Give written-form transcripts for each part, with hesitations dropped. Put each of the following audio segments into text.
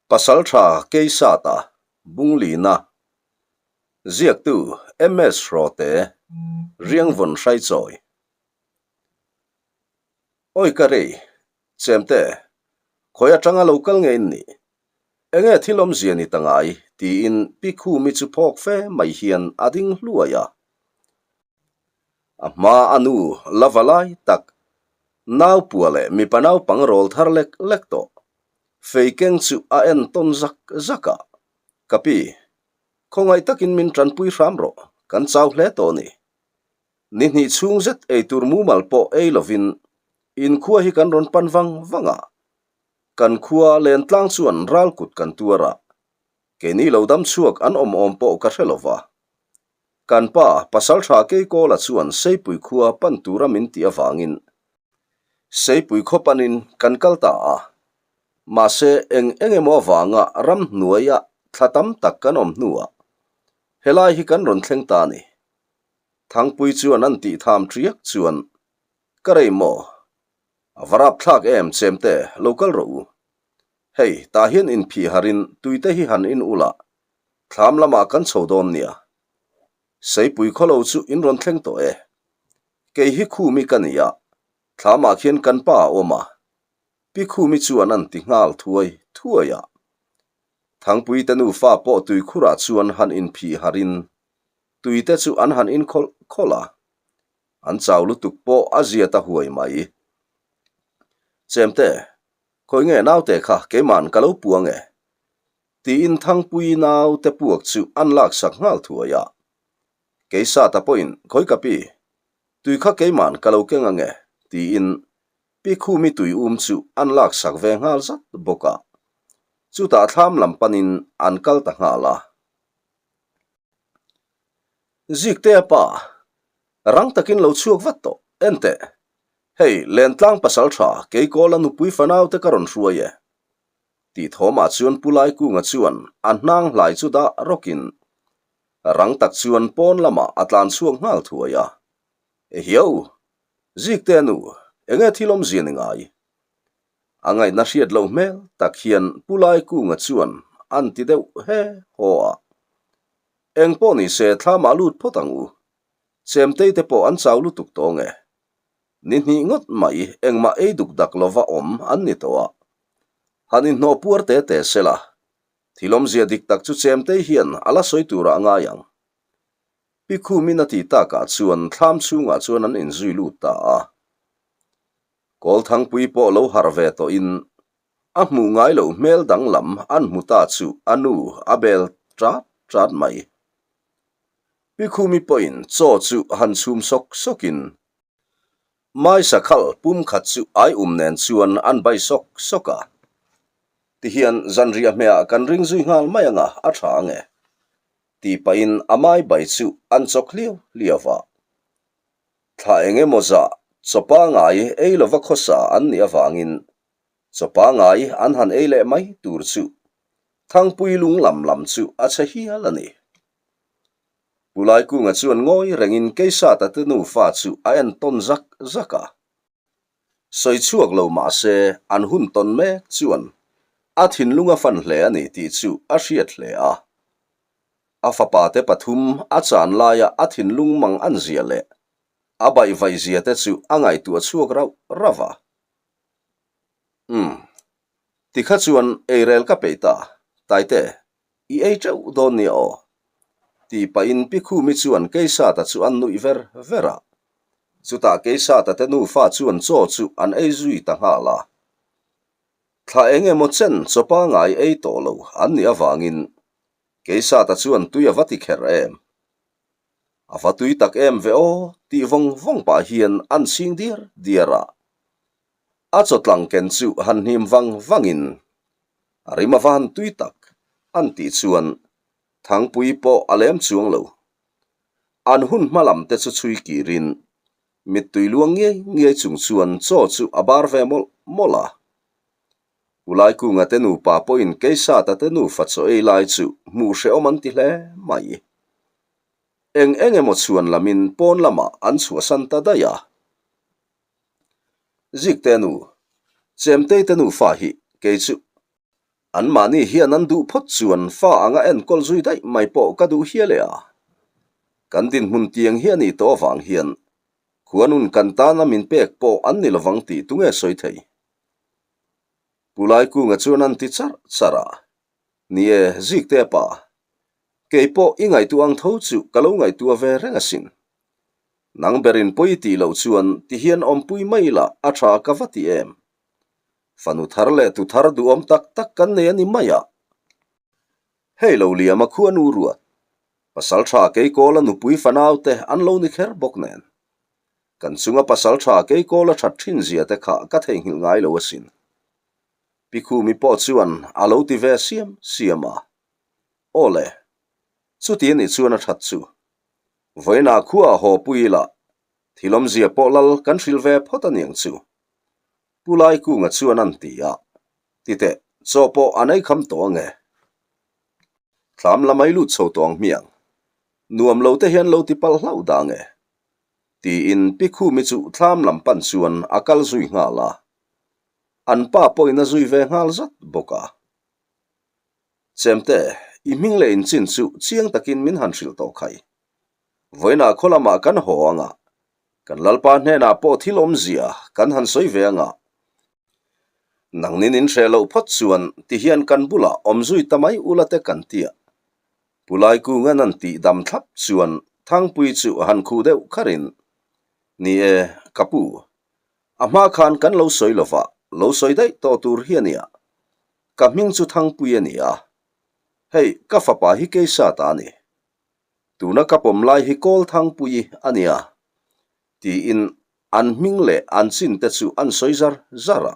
Pasaltha Keisata, Bunglina, Ziaktu MS Hrawte, Riangvawn Hraichawi. Awi ka rei, Chemte, khawi atanga lo kal nge in nih? Enge thil awmzia ni ta ngai? tiin Pi Khumi chu phawk fe mai hian a ding hluai a. A hma a nu la va lai tak, naupua leh mipa naupang rawl thar lek lek tawh. Fei keng chu a en tawn zak zak a, Ka pi, khawngaih takin min tanpui hram rawh, kan chau hle tawh a ni. Ni hnih chhung zet eitur mumal pawh ei lovin inkhua hi kan rawn pan vang vang a, kan khua lentlang chuan ral kut kan tuar a, keini lo dam chhuak an awm awm pawh ka hre lova. Kan pa Pasaltha Keikawla chuan Seipui khua pan tura min tih avangin Seipui khaw panin kan kal ta a. Mahse eng eng emaw avanga ramhnuaia thla tam tak kan awm hnuah helai hi kan rawn thleng ta a ni. Thangpui chuan an tih tham ṭiak chuan, Ka rei maw? A va rapthlak em chemte, lo kal rawh u. Hei, tah hian inphih harin tuite hi han in ula, thlam lamah kan chho dawn nia. Seipui khawlo chu in rawn thleng tawh e. Kei hi Khumi ka ni a, thlamah khian kan pa a awm a. Pi Khumi chuan an ti nghal thuai thuai a. Thangpuite nufa pawh tuikhurah chuan han inphih harin Tuite chu an han in khawlh khawlh a, an chau lutuk pawh a zia ta huai mai. Chemte, khawi nge naute kha keima'n ka lo puang e? tiin Thangpui naute puak chu an laksak nghal thuai a. Keisata pawhin, Khawi ka pi, tui kha keima'n ka lo keng ange? tiin Pi Khumi tui um chu an laksak ve nghal zat bawk a. Chutah thlam lam panin an kal ta nghal a. Ziktea pa, rang takin lo chhuak vat tawh, en teh. Hei, Lentlang pasal tha, Keikawla nupui fanau te ka rawn hruai e. Tih thawmah chuan Pu Laikunga chuan a hnang hlai chu dah rawkin rang tak chuan pawn lamah a tlan chhuak nghal thuai a. Ehiau! Ziktea nu, enge thil awmzia ni ngai? A ngaihna hriat loh hmel tak hian Pu Laikunga chuan an ti deuh he haw a. Eng pawh ni se thlamah lut phawt ang u. Chemtei te pawh an chau lutuk tawng e. Ni hnih ngawt mai engmah ei duk dak lova awm an ni tawh a. Han inhnawh puar te te sela, thil awmzia dik tak chu Chemtei hian a la sawi turah a ngai ang. Pi Khumin a ti takah chuan thlam chhungah chuan an inzui lut ta a. Kawlthangpui pawh lo harh ve tawhin a hmuh ngai loh hmel danglam an hmu ta chu a nu a bel ṭat ṭat mai. Pi Khumi pawhin chaw chu han chhum sawk sawkin Mai sakhal pum khat chu ai um nen chuan an bai sawk sawk a. Tihian zanriah hmehah kan ring zui nghal mai anga a ṭha ange tih pahin a mai bai chu an chawk hliau hliau a. Thla eng emaw zah chaw pangai ei lova khawsa an nih avangin chaw pangai an han ei leh mai tur chu Thangpui lung lam lam chu a chhe hial a ni. Pu Laikunga chuan ngawi rengin Keisata te nufa chu a en tawn zak zak a. Sawi chhuak lo mah se an hun tawn mek chuan a thinlung a fan hle a ni tih chu a hriat hle a. A fapate pathum a chan laia a thinlung mang an zia leh a baihvaih zia te chu a ngaihtuah chhuak rauh rauh a. Umm. Tikha chuan eirel ka peih ta, Taite, i ei teuh dawn nia aw. Tih pahin Pi Khumi chuan Keisata chu an nuih ver ver a. Chutah Keisata te nufa chuan chaw chu an ei zui ta nghal a. Thla eng emaw chen chaw pangai ei tawh lo an nih avangin Keisata chuan tui a va ti kher em? A va tui tak em ve aw tih vawng vawng pah hian an chhing diar diar a. A chawtlang ken chu han hnim vang vangin a rim a va han tui tak an tih chuan Thangpui pawh a lem chuang lo. An hun hma lam te chu chhui kirin mittui luang ngiai ngiai chung chuan chaw chu a bar ve mawlh mawlh a. Ulaikunga te nupa pawhin Keisata te nufa chaw ei lai chu hmuh hrehawm an ti hle mai. Eng eng emaw chhuan lamin pawn lamah an chhuahsan ta daih a. Zikte nu, Chemtei te nufa hi kei chu. Anmahni hian an duh phawt chuan fa anga enkawl zui daih mai pawh ka duh hial e a. Kan dinhmun tiang hi a nih tawh avang hian khuanun kan tana min pek pawh an ni lovang tih tunge sawi thei? Pu Laikunga chuan an ti charh charh a. Ni e, Zikte pa, kei pawh i ngaihtuah ang tho chu ka lo ngaihtuah ve reng asin. Nang berin pawi tih loh chuan tihian awmpui mai la a tha ka va ti em? Fanu thar leh tu thar duhawm tak tak kan nei a ni mai a. Hei lo liam a khu a nu ruat. Pasal tha Keikawla nupui fanau te an lo ni kher bawk nen. Kan chunga pasal tha Keikawla that thin zia te kha ka theihnghilh ngai lo asin. Pi Khumi pawh chuan a lo ti ve siam siam a. Aw le, chuti a nih chuan a that chu. Vawiinah khua haw pui ila, thil awmzia pawh lal kan hrilh ve phawt a niang chu. Pu Laikunga chuan an ti a, Titeh, chaw pawh an ei kham tawh ange. Thlam la mai lut chho tawh ang hmiang. Nuam lo te hian lo ti palh hlauh dah ange. Tiin Pi Khumi chu thlam lam pan chuan a kal zui nghal a. An pa pawhin a zui ve nghal zat bawk a. Chemte, i hming leh inchin chu chiang takin min han hrilh tawh khai. Vawiinah khaw lamah kan haw anga, kan Lalpa hnenah pawh thil awmzia kan han sawi ve anga, nangnin in hreh loh phawt chuan tihian kan bulah awm zui ta mai ula te kan tia. Pu Laikungan an tih dam thlap chuan Thangpui chu han khuh deuh kharin, Ni e, ka pu, a hma khan kan lo sawi lova, lo sawi daih tawh tur hi a nia. Ka hming chu Thangpui a ni a, hei ka fapa hi Keisa ta a ni. Tuna ka pawm lai hi Kawlthangpui a nia, tiin an hming leh an chin te chu an sawi zar zar a.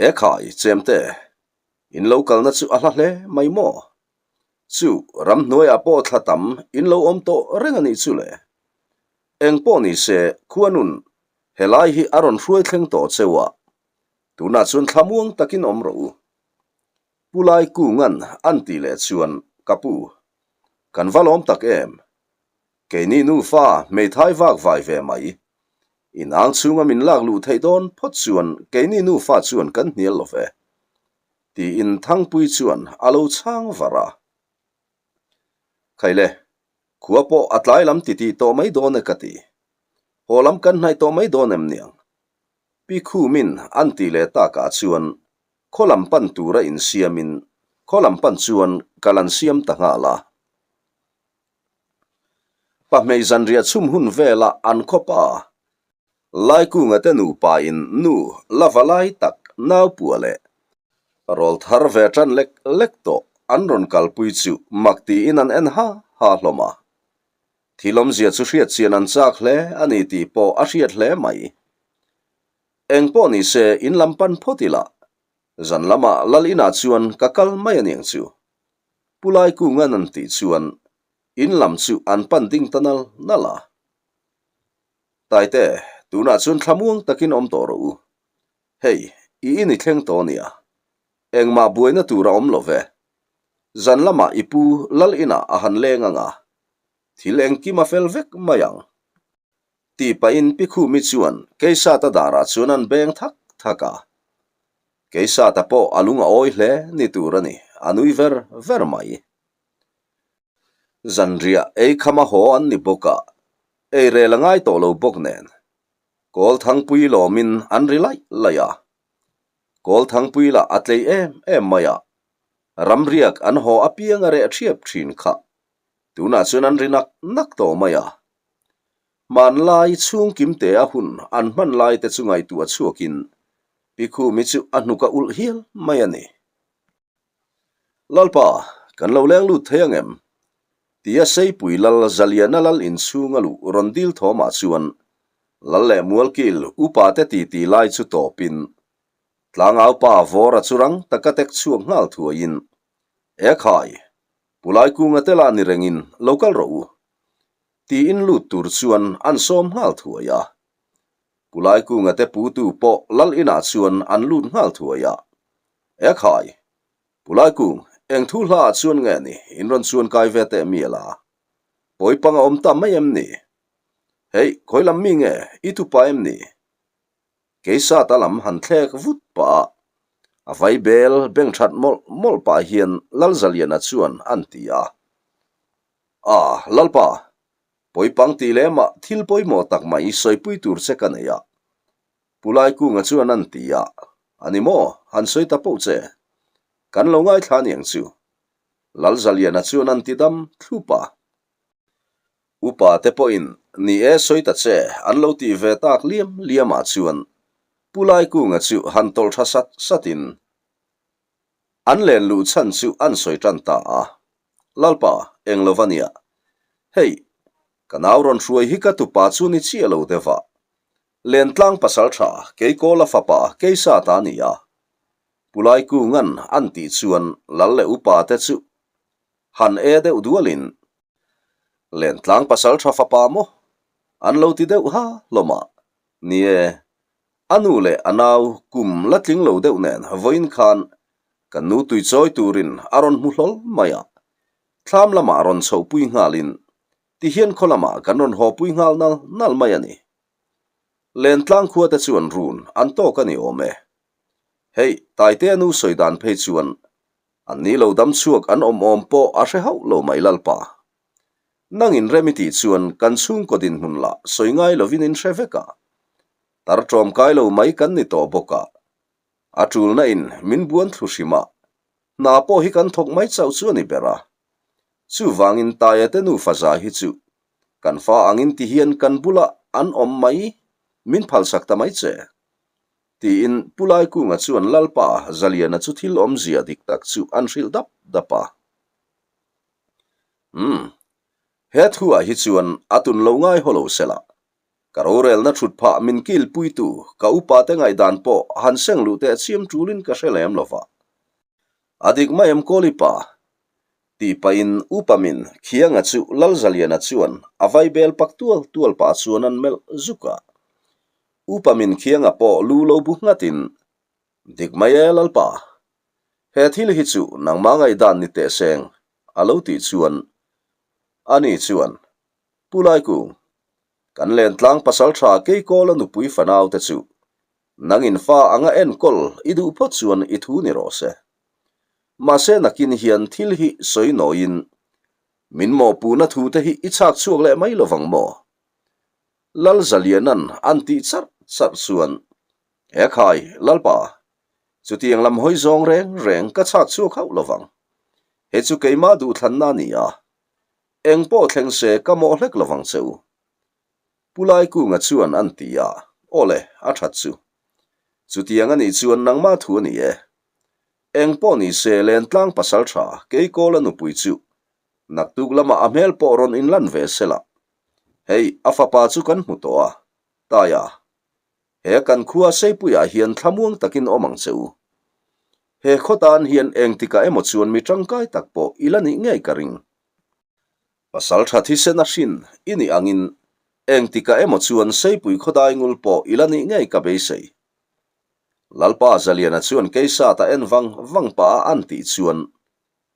E khai, chemte, in lo kalna chu a hla hle mai maw? Chu ramhnuaiah pawh thla tam in lo awm tawh reng a nih chu le. Eng pawh ni se, khuanun, helai hi a rawn hruai thleng tawh cheu a, tunah chuan thlamuang takin awm rawh u. Pu Lai Kunga'n an tih leh chuan, Ka pu, kan va lawm tak em? Keini nufa hmeithai vak vai ve mai. Inang chhunga min lak luh theih dawn phawt chuan keini nufa chuan kan hnial lo ve. Tiin Thangpui chuan a lo chhang var a. Khaile, khua pawh a tlai lam titih tawh mai dawn e ka ti. Haw lam kan hnaih tawh mai dawn em niang? Pi Khumin an tih leh takah chuan Khaw lam pan tura insiamin khaw lam pan chuan kal an siam ta nghal a. Pahmei zanriah chhum hun vela an khaw pa Laikunga te nupa in nu la va lai tak naupua leh rawl thar ve tan lek lek tawh an rawn kalpui chu mak tiin an en ha ha hlawm a. Thil awmzia chu hriatchian an chak hle a ni tih pawh a hriat hle mai. Eng pawh ni se in lam pan phawt ila, zan lamah lal inah chuan ka kal mai a niang chu. Pu Laikunga'n an tih chuan in lam chu an pan ding ta nal nal a. Taite, tunah chuan thlamuang takin awm tawh rawh u. Hei, i in i thleng tawh nia. Engmah buaina tur a awm lo ve. Zan lamah i pu lal inah a han leng ang a, thil engkim a fel vek mai ang. Tih pahin Pi Khumi chuan Keisata darah chuan an beng thak thak a. Keisata pawh a lung a awi hle ni tur a ni, a nui ver ver mai. Zanriah ei kham a haw an ni bawk a, ei rel a ngai tawh lo bawk nen. Kawlthangpui lawmin an ri laih laih a. Kawlthangpui lah a tlei em em mai a, ramriak an haw apiang a reh ṭhiap ṭhin kha. Tunah chuan an ri nak nak tawh mai a. Hmanlai chhung kimte a hun an hman lai te chu ngaihtuah chhuakin Pi Khumi chu a hnuk a ulh hial mai a ni. Lalpa, kan lo leng lut thei ang em? Tia Seipui Lal Zaliana Lal inchhung a luh rawn dil thawmah chuan Lal leh Mualkil upa te titi lai chu tawpin Tlangaupa Vawra chu rang taka tek chhuak nghal thuaiin, E khai, Pu Laikunga te lah ni rengin lo kal rawh u. Tiin lut tur chuan an sawm nghal thuai a. Pu Laikunga te putu pawh lal inah chuan an lut nghal thuai a. E khai! Pu Laikung, eng thu hla ah chuan nge ni in rawn chuan kai ve teh mial a? Pawi pang a awm ta mai em ni? Hei, khawi lam mi nge i tupa em ni? Keisata lam han thlek vut pah a. A vai bel beng that mawlh mawlh pah hian Lalzaliana chuan an ti a. A, Lalpa, pawipang tih lemah thil pawimawh tak mai sawipui tur che ka nei a. Pu Laikunga chuan an ti a, A ni maw, han sawi ta poh che. Kan lo ngaithla aniang chu. Lalzaliana chuan an ti dam thlup a. Upa te pawhin ni e sawi ta che an lo tih ve tak liam liam ah chuan Pu Laikunga chu han tawlh tha sat sat in an len luh chhan chu an sawi tan ta a. Lalpa, eng lo va nia. Hei, ka nau rawn hruai hi ka tupa chu ni chiah lo deuh a. Lentlang pasal tha Keikawla fapa Keisa ta a ni a. Pu Laikunga'n an tih chuan lal leh upa te chu Han e deuh dualin Lentlang pasal tha fapa maw an lo ti deuh ha hlawm a, ni e, a nu leh a nau kum la tling lo deuh nen vawiin khan kan nu tui chawi turin a rawn hmu hlawl mai a, thlam lamah rawn chhohpui nghalin tihian khaw lamah kan rawn hawpui nghal nal nal mai a ni. Lentlang khua te chuan run an tawk a ni awm e. Hei, Taitea nu sawi dan phei chuan An ni lo dam chhuak an awm awm pawh a hre hauh lo mai Lalpa. Nangin rem i tih chuan kan chhungkaw dinhmun lah sawi ngai lovin in hre vek a. Tar ṭawmkai lo mai kan ni tawh bawk a. A ṭulna in min buan thlu hrim a, hna pawh hi kan thawk mai chauh chu a ni ber a. Chuvangin Taia te nufa za hi chu kan fa angin ti hian kan bulah an awm mai min phalsak ta mai che. Tiin Pu Laikunga chuan Lalpa Zaliana chu thil awmzia dik tak chu an hrilh dap dap a. Umm, he thuah hi chuan a tun lo ngai haw lo sela, ka rorelna thut phah min kilpuitu ka upate ngaihdan pawh han seng luh teh chiam tulin ka hre lem lo va. A dik mai em Kawlipa? Tih pahin upa min Khianga chu Lalzaliana chuan a vaibel pak tual tual pah chuan an melh zuk a. Upa min Khianga pawh lu lo bu nghatin, Dik mai e Lalpa, he thil hi chu nangmah ngaihdan ni teh seng, a lo tih chuan ani chuan, Pu Laikung, kan lentlang pasaltha Keikawla nupui fanau te chu nangin fa anga enkawl i duh phawt chuan i thu ni rawh se. Mahse nakin hian thil hi sawi nawiin min mawhpuhna thu te hi i chhak chhuak leh mai lovang maw? Lal Zalianan an tih charh charh chuan, He khai, Lalpa, chutiang lam hawi zawng reng reng ka chhak chhuak hauh lovang. He chu keimah duhthlanna a ni a, eng pawh thleng se ka mawh hlek lovang che u. Pu Laikunga chuan an ti a, Awle, a that chu. Chutiang a nih chuan nangmah thu a ni e. Eng pawh ni se Lentlang pasal tha Keikawla nupui chu naktuk lamah a hmel pawh rawn inlan ve sela. Hei, a fapa chu kan hmu tawh a, Taia. He kan khua Seipuiah hian thlamuang takin awm ang che u. He khaw tan hian engtikah emaw chuan mi tangkai tak pawh i la nih ngei ka ring. Pasal tha thisen a hrin i nih angin engtikah emaw chuan Seipui khawdai ngul pawh i la nih ngei ka beisei. Lalpa Zaliana chuan Keisata en vang vang pah a an tih chuan,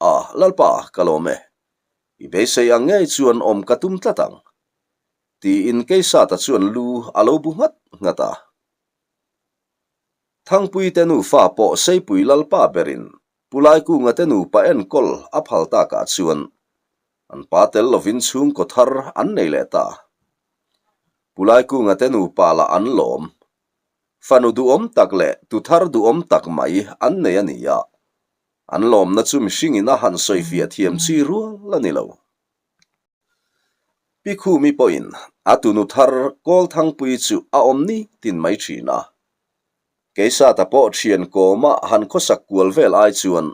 A, Lalpa, ka lawm e. I beisei ang ngei chuan awm ka tum tlat ang. Tiin Keisata chuan lu a lo bu nghat nghat a. Thangpuite nufa pawh Seipui Lalpa berin Pu Laikunga te nupa enkawl a phal takah chuan an pa tel lovin chhungkaw thar an nei leh ta. Pu Laikunga te nupa lah an lawm. Fanu duhawm tak leh tu thar duhawm tak mai an nei a ni a, an lawmna chu mihringin a han sawifiah thiam chi rual a ni lo. Pi Khumi pawhin a tunu thar Kawlthangpui chu a awm ni tin mai thin a. Keisata pawh thian kawma han khawsak kual vel ai chuan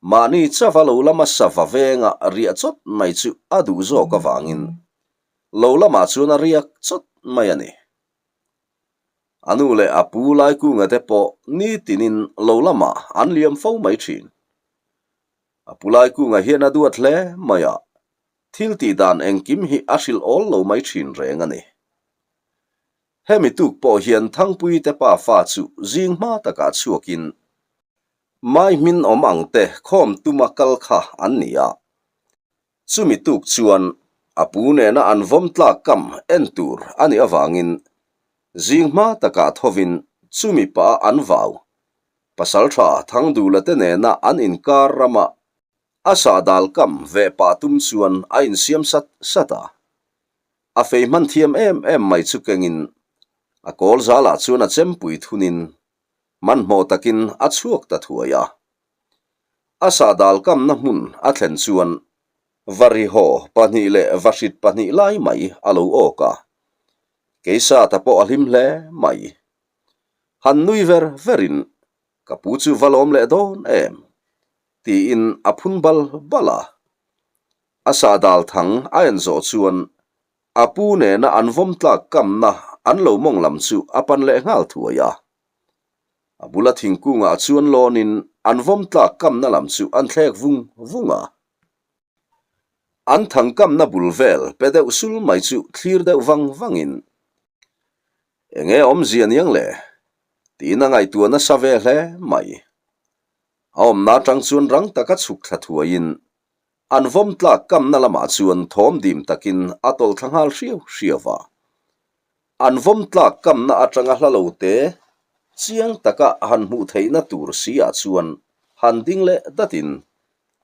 mahni chava lo lama sava venga riah chawt mai chu a duh zawk avangin lo lamah chuan a riak chawt mai a ni. A nu leh a pu Laikunga te pawh nitinin lo lamah an liam fo mai thin. A pu Laikunga hian a duat hle mai a, thil tih dan engkim hi a hrilh awl lo mai thin reng a ni. Hemi tuk pawh hian Thangpui te pa fa chu zing hma takah chhuakin Mai hmin awm ang te khawm tuma kal kha an ni a. Chumi tuk chuan a pu nena an vawm tlak kam en tur a nih avangin zing hma takah thovin chumi pah an vau. Pasalṭha Thangdula te nena an inkar rama a sahdal kam ve pah tum chuan a insiam sat sat a. A fei hman thiam em em mai chu kengin a kawl zalah chuan a chempui thunin hmanhmawh takin a chhuak ta thuai a. A sahdal kamna hmun a thlen chuan Varihaw pahnih leh Vahrit pahnih lai mai a lo awk a. Keisata pawh a hlim hle mai. Han nui ver verin ka pu chu va lawm leh dawn em? tiin a phun bal bal a. A sahdal thang a en zawh chuan a pu nena an vawm tlak kamna an lo mawng lam chu a pan leh nghal thuai a. A bula thingkungah chuan lawnin an vawm tlak kamna lam chu an thlek vung vung a. An thang kamna bul vel pe deuh sul mai chu thlir deuh vang vangin, Enge awmzia niang le? tiin a ngaihtuah nasa ve hle mai. A awmna atang chuan rang taka chhuk thla thuaiin an vawm tlak kamna lamah chuan thawm dim takin a tawlh thla nghal hriau hriau va. An vawm tlak kamna atanga hla lo te chiang taka han hmuh theihna tur si ah chuan han ding leh datin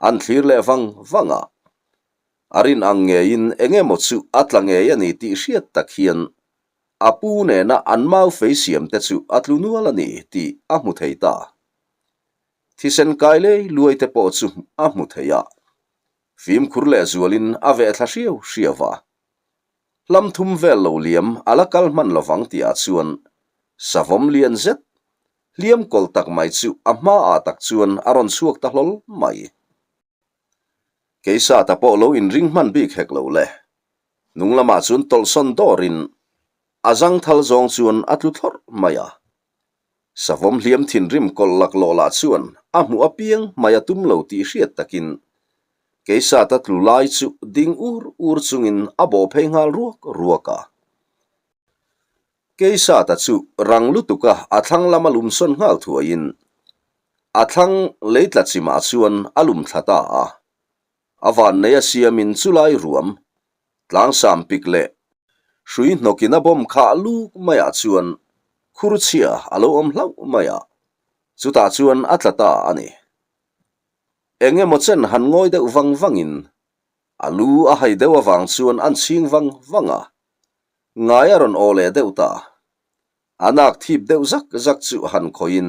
an thlir leh vang vang a. A rin ang ngeiin eng emaw chu a tla ngei a ni tih hriat tak hian a pu nena an mau fei siam te chu a tlu nual a ni tih a hmu thei ta. Thisen kai lei luai te pawh chu a hmu thei a. Fimkhur leh zualin a veh thla hriau hriau va. Hlam thum vel lo liam a la kal hman lovang tihah chuan savawm lian zet, hliam kawlh tak mai chu a hmaah tak chuan a rawn chhuak ta hlawl mai. Keisata pawh lo inring hman bik hek lo le. Hnung lamah chuan tawlhsawn dawrin a zangthal zawng chuan a tlu thlawrh mai a. Savawm hliam thinrim kawlh laklawh lah chuan a hmuh apiang hmai a tum lo tih hriat takin Keisata tlu lai chu ding ur ur chungin a bawh phei nghal ruak ruak a. Keisata chu rang lutuka a thlang lama lumsawn nghal thuaiin a thlang lei tla chimah chuan a lum thla ta a. A vannei a siamin chulai ruam tlangsam pik leh hrui hnawkin a bawm khah luk maiah chuan khur chhia a lo awm hlauh mai a, chutah chuan a tla ta a ni. Eng emaw chen han ngawi deuh vang vangin a lu a hai deuh avang chuan an chhing vang vang a, ngai a rawn aw leh deuh ta. A nak thip deuh zak zak chu han khawihin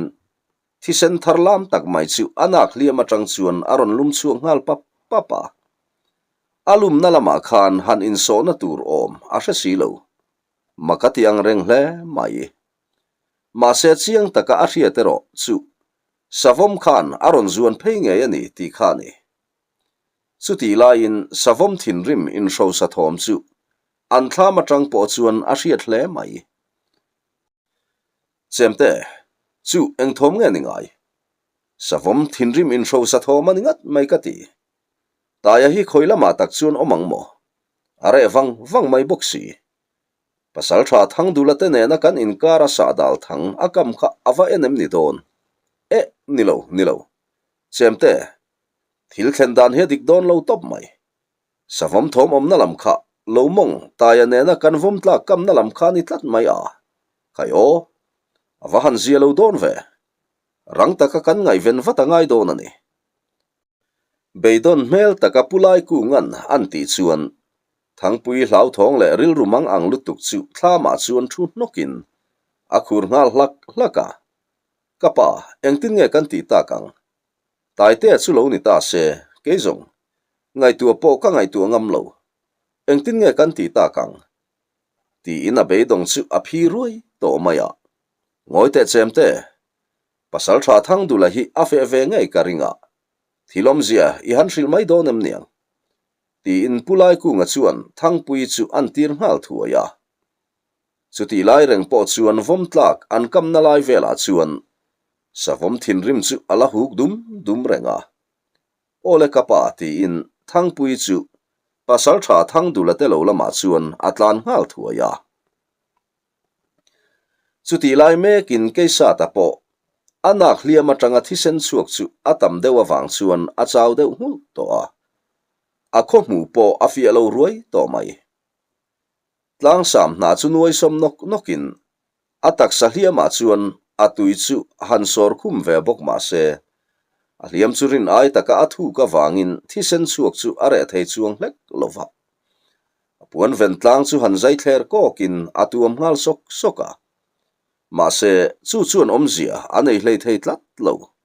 thisen thar lam tak mai chu a nak hliam atang chuan a rawn lum chhuak nghal pap pap a. A lumna lamah khan han insawhna tur awm a hre si lo. Mak a ti ang reng hle mai. Mahse chiang taka a hriat erawh chu Savawm khan a rawn zuan phei ngei a ni tih kha a ni. Chutih laiin Savawm thinrim inhrosa thawm chu an thlam atang pawh chuan a hriat hle mai. Chemte, chu eng thawm nge ni ngai? Savawm thinrim inhrosa thawm a ni ngat mai ka ti. Taia hi khawi lamah tak chuan awm ang maw? A reh vang vang mai bawk si. Pasaltha Thangdula te nena kan inkar a sahdal thang a kam kha a va en em ni dawn? Eh, ni lo, ni lo. Chemte, thil thlen dan hi a dik dawn lo tawp mai. Savawm thawm awmna lam kha lo mawng Taia nena kan vawm tlak kamna lam kha ni tlat mai a. Khai aw, a va han zia lo dawn ve. Rang taka kan ngaihven vat a ngai dawn a ni. Beidawn hmel taka Pu Laikunga'n an tih chuan Thangpui hlauthawng leh rilru mang ang lutuk chu thlamah chuan thu hnawkin a khur nghal hlak hlak a. Ka pa, engtin nge kan tih tak ang? Taitea chu lo ni ta se, kei zawng, ngaihtuah pawh ka ngaihtuah ngam lo. Engtin nge kan tih tak ang? Tiin a beidawng chu a phi ruai tawh mai a. Ngawi teh chem te, Pasal tha Thangdula hi a feh ve ngei ka ring a, thil awmzia i han hrilh mai dawn em niang? Tiin Pu Laikunga chuan Thangpuii chu an tir nghal thuai a. Chutih lai reng pawh chuan vawm tlak an kamna lai velah chuan savawm thinrim chu a la huk dum dum reng a. Aw le ka pa tiin Thangpuii chu Pasal tha Thangdula te lo lamah chuan a tlan nghal thuai a. Chutih lai mekin Keisata pawh a nak hliam atanga thisen chhuak chu a tam deuh avang chuan a chau deuh nghulh tawh a. A khawhmuh pawh a fiah lo ruai tawh mai. Tlangsam hna chu nuaisawm nawk nawkin a taksa hliamah chuan A tui chu han sawr khum ve bawk mah se, a hliam chu rin ai taka a thuk avangin thisen chhuak chu a reh thei chuang hlek lo va. A puan ven tlang chu han zai thler kawkin a tuam nghal sawk sawk a. Mahse, chu chuan awmzia a nei hlei thei tlat lo.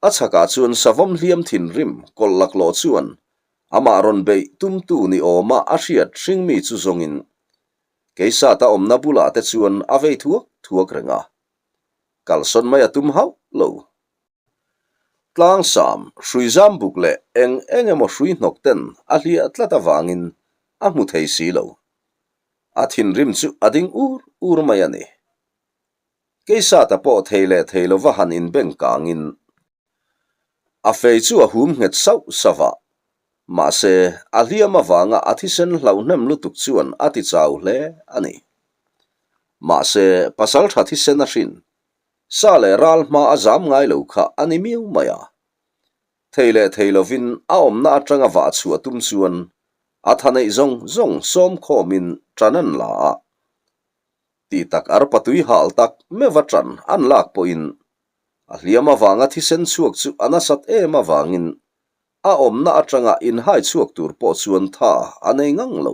A chhakah chuan savawm hliam thinrim kawlh laklawh chuan amah rawn beih tumtu ni awma a hriat hringmi chu zawngin Keisata awmna bulah te chuan a vei thuak thuak reng a, kalsawn mai a tum hauh lo. Tlangsam, hrui zam buk leh eng eng emaw hrui hnawk ten a hliah tlat avangin a hmu thei si lo. A thinrim chu a ding ur ur mai a ni. Keisata pawh thei leh thei lova han inbeng kangin A fei chu a hum nghet sauh sauh a, mahse a hliam avanga a thisen hlauhnem lutuk chuan a ti chau hle a ni. Mahse pasal tha thisen a hrin, sa leh ral hma a zam ngai lo kha a ni miau mai a. Thei leh thei lovin a awmna atanga vah chhuah tum chuan a tha neih zawng zawng sawm khawmin ṭan an la a. Tih tak arpa tui hal tak meuh a ṭan an lak pawhin A hliam avanga thisen chhuak chu a nasat em avangin a awmna atanga inhai chhuak tur pawh chuan tha a nei ngang lo.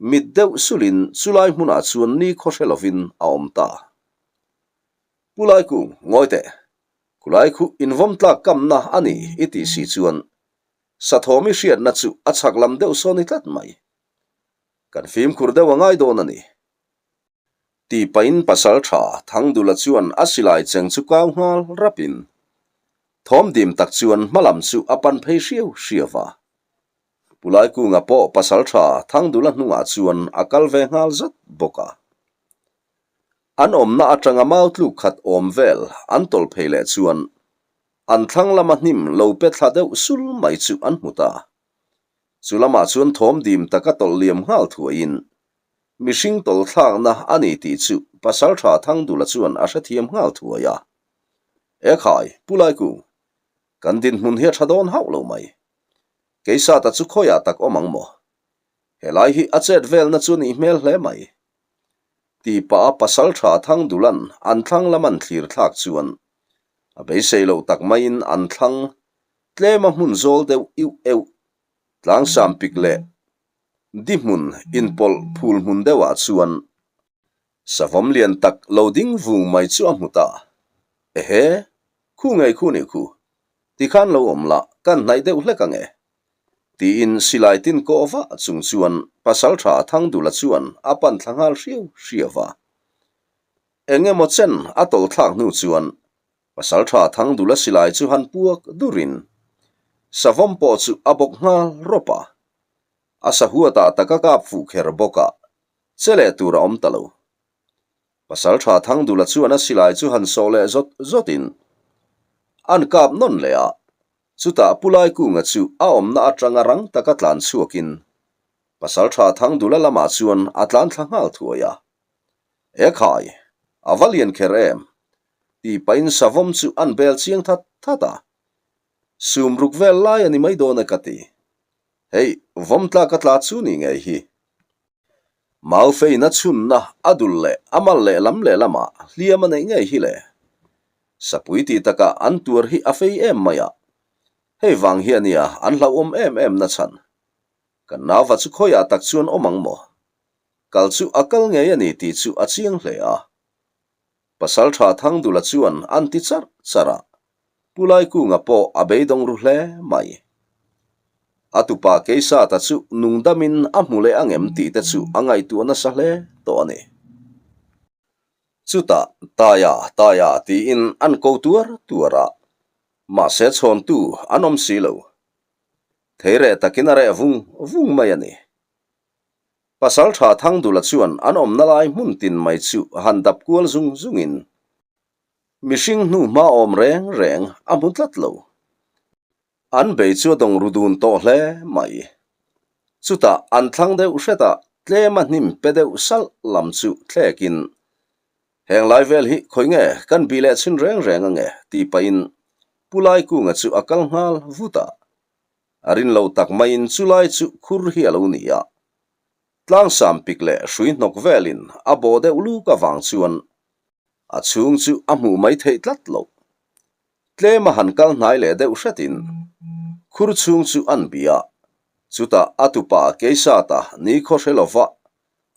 Mit deuh sulin chulai hmunah chuan ni khaw hre lovin a awm ta. Pu Laikung, ngawi teh. Khulai khu invawm tlak kamna a ni i tih si chuan Sathawmi hriatna chu a chhak lam deuh sawn ni tlat mai. Kan fimkhur deuh a ngai dawn a ni. Tih pahin pasal tha Thangdula chuan a silai cheng chu kau nghal rapin thawm dim tak chuan hmalam chu a pan phei hriau hriau va. Pu Laikunga pawh pasal tha Thangdula hnungah chuan a kal ve nghal zat bawk a. An awmna atanga mau tluk khat awm vel an tawlh phei leh chuan an thlang lama hnim lo pe thla deuh sul mai chu an hmu ta. Chu lamah chuan thawm dim taka tawlh liam nghal thuaiin Mihring tawlthlakna a ni tih chu Pasalṭha Thangdula chuan a hrethiam nghal thuai a. Ekhai, Pu Laikung, kan dinhmun hi a ṭha dawn hauh lo mai. Keisata chu khawiah tak awm ang maw? Helai hi a chet velna chu nih hmel hle mai. Tih pah a Pasalṭha Thangdula'n an thlang lam an thlir thlak chuan a beisei loh tak maiin an thlang tlema hmun zawl deuh iuh euh tlangsam pik leh Di hmun inpawlh phul hmun deuhah chuan savawm lian tak lo ding vung mai chu a hmu ta. Ehe, khu ngei khu nih khu, tikhan lo awm la, kan hnaih deuh hlek ang e. Tiin silai tin kawh vah chung chuan pasalṭha Thangdula chuan a pan thla nghal hriau hriau va. Eng emaw chen a tawlh thlak hnu chuan pasalṭha Thangdula silai chu han puak durin savawm pawh chu a bawk nghal rawp a. A sahuatah tak a kap fuh kher bawk a, che leh tur a awm ta lo. Pasalṭha Thangdula chuan a silai chu han sawh leh zawt zawtin an kap nawn leh a, chutah Pu Laikunga chu a awmna atanga rang taka tlan chhuakin Pasalṭha Thangdula lamah chuan a tlan thla nghal thuai a. Ekhai, a va lian kher em? tih pahin savawm chu an bel chiang that that a, sum ruk vel lai a ni mai dawn e ka ti. Hei, vawm tlak a tla chu ni ngei hi. Maufein a chhunna a dul leh a mal leh lam leh lamah hliam a neih ngei hi le. Sapui tih takah an tuar hi a fei em mai a. Hei vang hi a nia an hlauhawm em em na chhan. Kan nauva chu khawiah tak chuan awm ang maw? Kal chu a kal ngei a ni tih chu a chiang hle a. Pasalṭha Thangdula chuan an ti charh charh a. Pu Laikunga pawh a beidawng ru hle mai. A tupa Keisata chu nungdamin a hmu leh angem tih te chu a ngaihtuah nasa hle tawh a ni. Chutah, Taia, Taia tiin an ko tuar tuar a, mahse chhawntu an awm si lo. Theireh takin a reh vung vung mai a ni. Pasalṭha Thangdula chuan an awmna lai hmun tin mai chu han dap kual zung zungin Mihring hnu hma awm reng reng a hmu tlat lo. An bei chu a dawng ru dun tawh hle mai. Chutah an thlang deuh hretah tlem a hnim pe deuh salh lam chu thlekin, Heng lai vel hi khawi nge kan bih leh chhin reng reng ange tih pahin Pu Laikunga chu a kal nghal vut a. A rin lo tak maiin chu lai chu khur hi a lo ni a. Tlangsam pik leh hrui hnawk velin a bawh deuh luk avang chuan. A chhung chu a hmuh mai theih tlat loh. Tlem a han kal hnai leh deuh hretin khur chhung chu an bia. Chutah a tupa Keisata nikhaw hre lova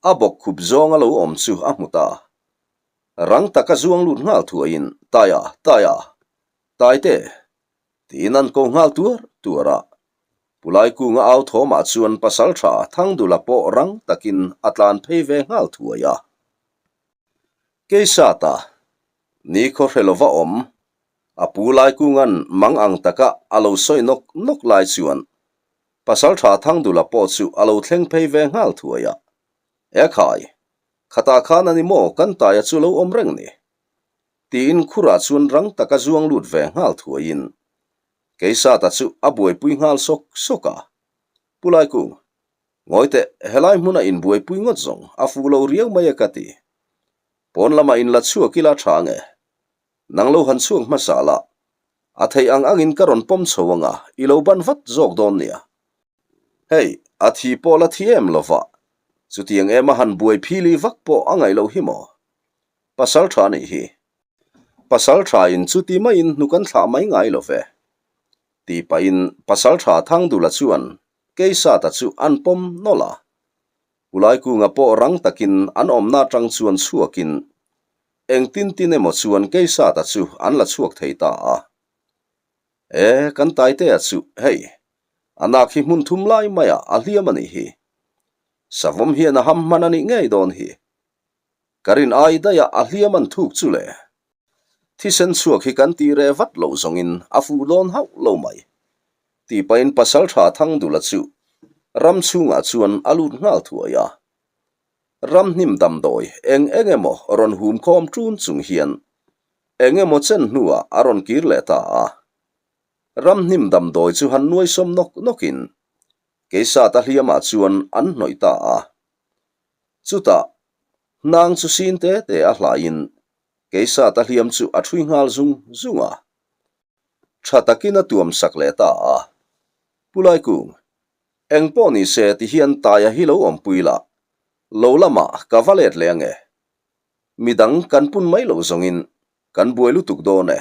a bawk khup zawng a lo awm chu a hmu ta. Rang taka zuang lut nghal thuaiin Taia, Taia, Taite! tiin an ko nghal tuar tuar a. Pulai kunga au thawmah chuan pasaltha Thangdula pawh rang takin a tlan phei ve nghal thuai a. Keisata, nikhaw hre lova awm, a pu Laikunga'n mang ang taka a lo sawi nawk nawk lai chuan Pasaltha Thangdula pawh chu a lo thleng phei ve nghal thuai a. E khai, khatah khan a ni maw kan taia chu lo awm reng ni? Tiin khurah chuan rang taka zuang lut ve nghal thuaiin Keisata chu a buaipui nghal sawk sawk a. Pu Laikung, Ngawi teh, helai hmuna inbuaipui ngawt zawng a fuh lo riau mai e ka ti. Pawn lamah inla chhuak ila tha nge? Nang lo han chhuak hmasa la, a theih ang angin ka rawn pawm chho anga i lo ban vat zawk dawn nia. Hei, a thi pawh la thi em lova, chutiang ema han buai phili vak pawh a ngaih loh hi maw? Pasal tha nih hi. Pasal tha in chuti maiin hnuk an thlah mai ngai lo ve. Tih pahin Pasal tha Thangdula chuan Keisata chu an pawm nawlh a. Ulaikungah pawh rang takin an awmna atang chuan chhuakin engtin tin emaw chuan Keisata chu an la chhuak thei ta a. E, kan Taitea chu hei, a nak hi hmun thum lai maiah a hliam a nih hi. Savawm hian a ham hman a nih ngei dawn hi. Ka rin ai daih a a hliam an thuk chu le. Thisen chhuak hi kan tih reh vat loh zawngin a fuh dawn hauh lo mai. Tih pahin Pasaltha Thangdula chu ram chhungah chuan a lut nghal thuai a. Ram hnim damdawi eng eng emaw rawn hum khawm ṭun chung hian eng emaw chen hnuah a rawn kir leh ta a. Ram hnim damdawi chu han nuai sawm nawk nawkin Keisata hliamah chuan an hnawih ta a. Chutah, hnang chu sin te te a hlaiin Keisata hliam chu a ṭhui nghal zung zung a. Ṭha takin a tuam sak leh ta a. Pu Laikung, eng pawh ni se ti hian Taia hi lo awmpui la, lo lamah ka va let leh ange. Midang kan pun mai loh zawngin kan buai lutuk dawn e.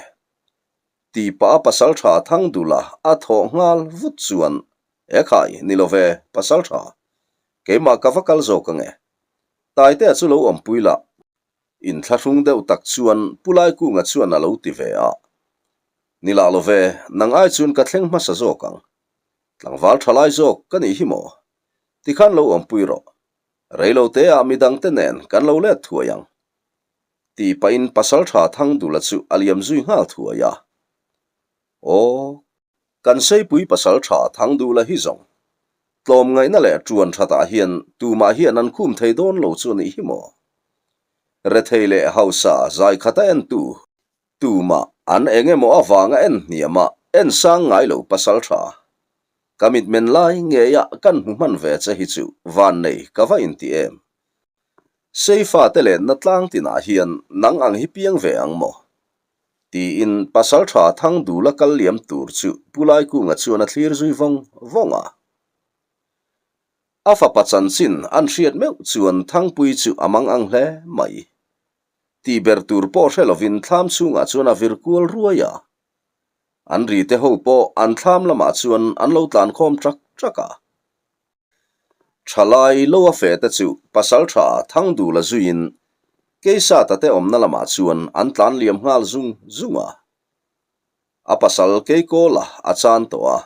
Tih pah a pasalṭha Thangdula a thawh nghal vut chuan, E khai, ni lo ve, pasalṭha, keimah ka va kal zawk ange. Taitea chu lo awmpui la. Inthlahrung deuh tak chuan Pu Laikunga chuan a lo ti ve a. Ni lah lo ve, nang ai chuan ka thleng hmasa zawk ang. Tlangval tha lai zawk ka nih hi maw? Tikhan lo awmpui rawh. Reiloteah midangte nen kan lo let thuai ang. Tih pahin Pasaltha Thangdula chu a liam zui nghal thuai a. Aw, kan Seipui Pasaltha Thangdula hi zawng, tlawmngaihna leh ṭuan ṭhatah hian tumah hian an khum thei dawn lo chu a nih hi maw? Rethei leh hausa zaikhata entu tumah an eng emaw avanga en hniam a en sang ngai lo Pasaltha. Ka mitmen lai ngeia kan hmu hman ve che hi chu vannei ka va inti em? Seifa te lenna tlang tinah hian nang ang hi piang ve ang maw? Tiin Pasaltha Thangdula kal liam tur chu Pu Laikunga chuan a thlir zui vawng vawng a. A fapa chanchin an hriat meuh chuan Thangpui chu a mang ang hle mai. Tih ber tur pawh hre lovin thlam chhungah chuan a vir kual ruai a. An rite ho pawh an thlam lamah chuan an lo tlankhawm ṭak ṭak a. Thalai lo a feh te chu Pasaltha Thangdula zuiin Keisata te awmna lamah chuan an tlan liam nghal zung zung a. A pasal Keikawla a chan tawh a,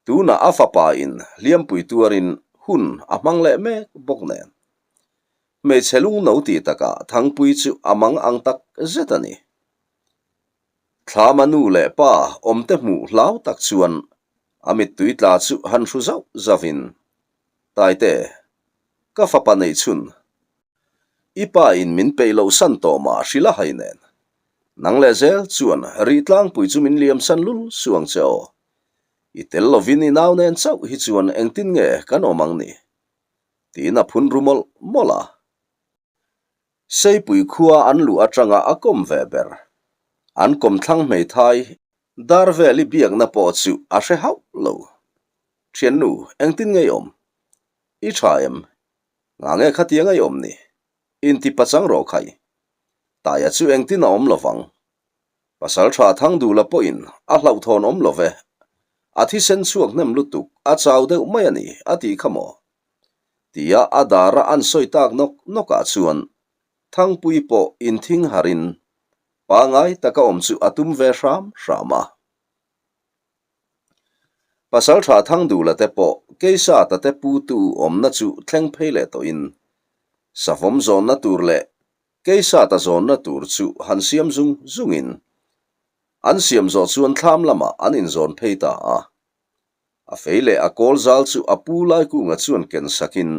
tunah a fapa in hliampui tuarin hun a hmang leh mek bawk nen. Hmeichhe lungno tih takah Thangpui chu a mang ang tak zet a ni. Thlama nu leh pa awmte hmuh hlau tak chuan a mittui tla chu han hru zauh zauhin, Taite, ka fapa neih chhun, i pa in min peih loh san tawh mah hrilh a hai nen, nang leh zel chuan rih tlangpui chu min liam san lul suh ang che aw. I tel lovin i nau nen chauh hi chuan engtin nge kan awm ang ni? Tiin a phun ru mawlh mawlh a. Seipui khua an luh atanga a kawm ve ber. An kawmthlang hmeithai dar vel i biakna pawh chu a hre hauh lo. Thiannu, engtin nge i awm? I tha em? Nga nge khatiang a i awm ni? Inti pachang rawh khai. Taia chu engtin a awm lovang. Pasalṭha Thangdula pawhin a hlauhthawn awm lo ve, a thisen chhuak hnem lutuk, a chau deuh mai a ni, a tih kha maw? Tia a dara an sawi tak nawk nawkah chuan Thangpui pawh inthing harin pangai taka awm chu a tum ve hram hram a. Pasalṭha Thangdula te pawh Keisata te putu awmna chu thleng phei leh tawhin savawm zawnna tur leh Keisata zawnna tur chu han siam zung zungin an siam zawh chuan thlam lamah an inzawn phei ta a. A fei leh a kawl zal chu a pu Laikunga chuan ken sakin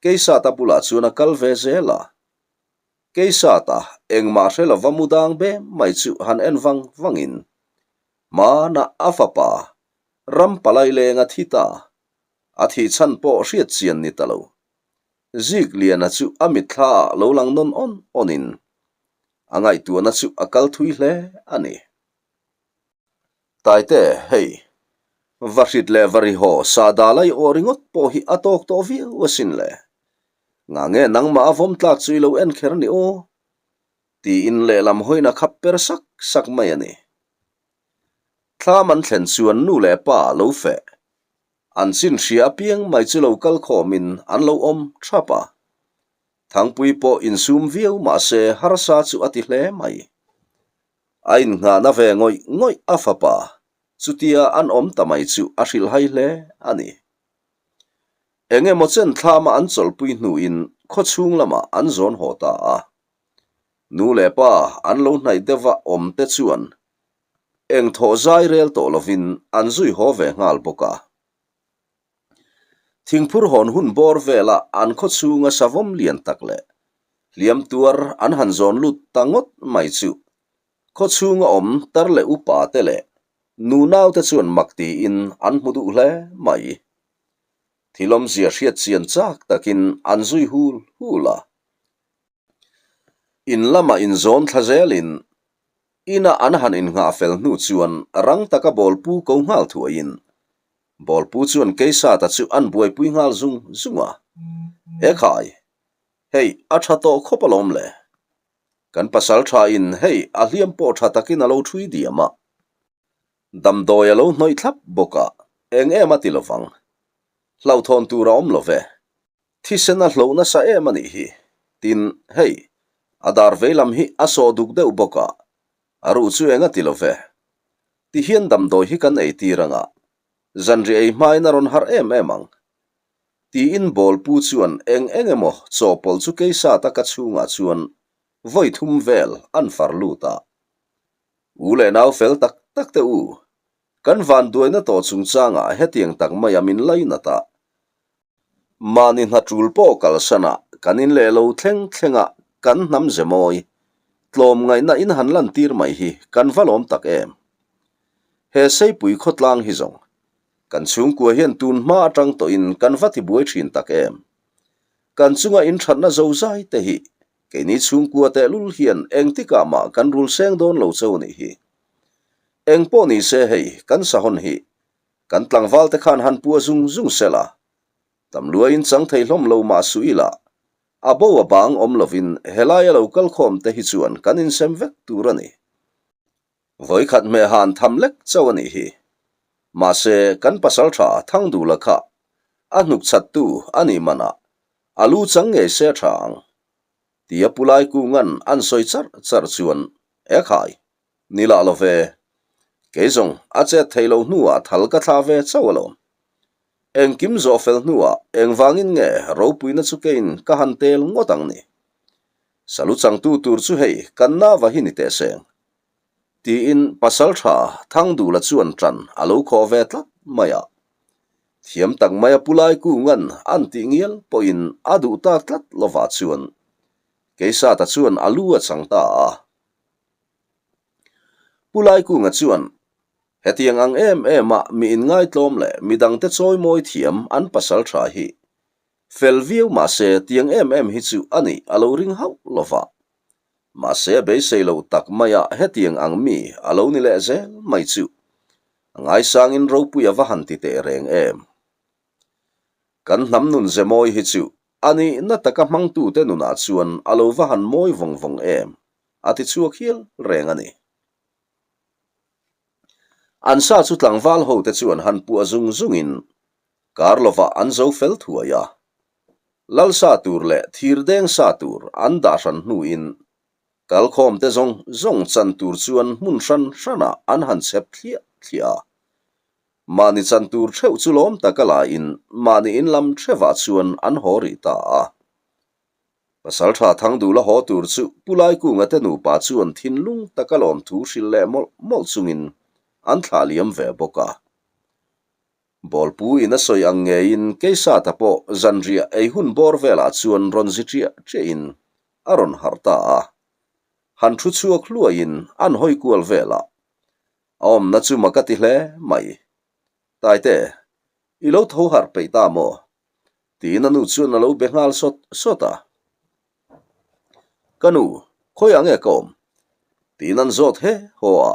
Keisata bulah chuan a kal ve zel a. Keisata engmah hre lova mu dang bem mai chu han en vang vangin hmanah a fapa ram palai leng a thi ta, a thih chhan pawh hriat chian ni ta lo. Zik Liana chu a mitthla ah lo lang nawn awn awnin a ngaihtuahna chu a kal thui hle a ni. Taite, hei, va hrit leh va ri haw sahdah lai aw ringawt pawh hi a tawk tawh viau asin le. Ngah nge nangmah a vawm tlak chu i lo en kher ni aw? Tiin lehlam hawina khap per sak sak mai a ni. Thlam an thlen chuan nu leh pa lo feh. An chin hria apiang mai chu lo kal khawmin an lo awm thap a. Thangpui pawh insum viau mahse harsa chu a ti hle mai. A innghahna ve ngawih ngawih a fapa, chutia an awm ta mai chu a hrilhhai hle a ni. Eng emaw chen thlama an chawlhpui hnuin khawchhung lamah an zawn haw ta a. Nu leh pa an lo hnaih deuhva awm te chuan eng thawh zai rel tawh lovin an zui haw ve nghal bawk a. Thingphur hawn hun bawr vela an khawchhunga savawm lian tak leh hliam tuar an han zawn lut ta ngawt mai chu khawchhunga awm tar leh upa te leh nunau te chuan mak tiin an hmu duh hle mai. Thil awmzia hriat chian chak takin an zui hul hul a. In lamah inzawn thla zelin ina an han innghah fel hnu chuan rang taka bawlpu ko nghal thuaiin bawlpu chuan Keisata chu an buaipui nghal zung zung a. Ekhai, hei a tha tawh khawp alawm le. Kan pasal thain hei a hliam pawh tha takin a lo thui diam a. Damdawi a lo hnawih thlap bawk a, eng em a ti lovang. Hlauhthawn tur a awm lo ve. Thisen a hloh nasa em a nih hi. Tin, hei, a dar vei lam hi a sawh duk deuh bawk a, a ruh chu eng a ti lo ve. Tihian damdawi hi kan ei tir ang a, zanriah ei hmain a rawn harh em em ang. Tiin bawlpu chuan eng eng emaw chawhpawlh chu keisat a ka chhungah chuan vawi thum vel an far lut a. U leh nau fel tak tak te u, kan vanduaina tawh chungchangah hetiang tak maia min lainat a, Mahni hna tul pawh kalsan ah kan in leh lo thleng thleng ah kan hnam ze mawi, tlawmngaihna in han lan tir mai hi kan va lawm tak em. He Seipui khawtlang hi zawng, kan chhungkua hian tun hma atang tawh in kan va ti buai thin tak em. Kan chunga in thatna zo zai te hi keini chhungkua tehlul hian engtikah mah kan rul seng dawn lo cho nih hi. Engpawh ni se hei kan sahawn hi Kan tlangval te khan han pua zung zung se la, tam luaiin chang thei hlawm lo mah suh ila, a bo a bang awm lovin helaia lo kal khawm te hi chuan kan insem vek tur a ni. Vawikhat hmeh han tham lek chauh a nih hi. Mahse, kan pasal tha Thangdula kha a hnuk chhattu a nih manah a lu chang ngei se tha ang. Tia Pulai Kungan an sawi charh charh chuan, Ekhai! Ni lah lo ve. Kei zawng a chet thei lo hnuah thal ka thla ve chauh alawm. Engkim zawh fel hnuah engvangin nge ropuina chu keiin ka han tel ngawt ang ni? Salu changtu tur chu hei kan nava hi ni teh seng. Tiin Pasaltha Thangdula chuan ṭan a lo khawh ve tlat mai a. Thiam tak maia Pu Laikunga'n an tih ngial pawhin a duh tak tlat lovah chuan Keisata chuan a lu a chang ta a. Pu Laikunga chuan, Hetiang ang em em a mi inngaitlawm leh midangte chawimawi thiam an pasal tha hi fel viau mahse tiang em em hi chu a nih a lo ring hauh lo va. Mahse a beisei lo tak maia hetiang ang mi a lo ni leh zel mai chu a ngaisangin ropui a va han ti teh reng em. Kan hnam nun ze mawi hi chu a nihna taka hmangtute nunah chuan a lo va han mawi vawng vawng em. A ti chhuak hial reng a ni. An sa chu tlangval hote chuan han puah zung zungin kar lovah an zo fel thuai a. Lal sa tur leh thir deng sa tur an dah hran hnuin kalkhawmte zawng zawng chan tur chuan hmun hran hranah an han chhep thliah thliah a. Mahni chan tur theuh chu lawm taka laiin mahni in lam theuhah chuan an haw rih ta a. Pasalṭha Thangdula haw tur chu Pu Laikunga te nupa chuan thinlung taka lawmthu hrilh leh mawlh mawlh chungin an thlah liam ve bawk a. Bawlpu in a sawi ang ngeiin Keisata pawh zanriah ei hun bawr velah chuan rawn zi ṭiah ṭiahin a rawn harh ta a. Han thu chhuak hluaiin an hawi kual velah a awmna chu mak a ti hle mai. Taite, i lo tho harh peih ta maw? Tiin a nu chuan a lo be nghal sawt sawt a. Ka nu, khawiah nge ka awm? Tiin an zawt he haw a.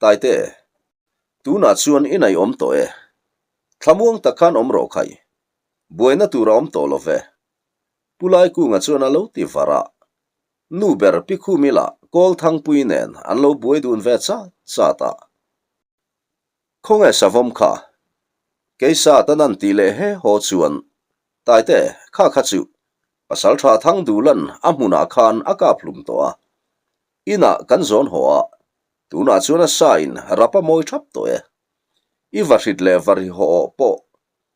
Taite, tunah chuan i naih awm tawh e. Thlamuang tak khan awm rawh khai. Buaina tur a awm tawh lo ve. Pu Laikunga chuan a lo ti var a. Nu ber Pi Khumi lah Kawlthangpui nen an lo buai dun ve chat chat a. Khawnge savawm kha? Keisa tan an tih leh he haw chuan, Taite, kha kha chu Pasalṭha Thangdulan a hmunah khan a kap hlum tawh a. Inah kan zawn haw a, tunah chuan a sa in rap a mawi ṭhap tawh e. I vahrit leh varhi haw awh pawh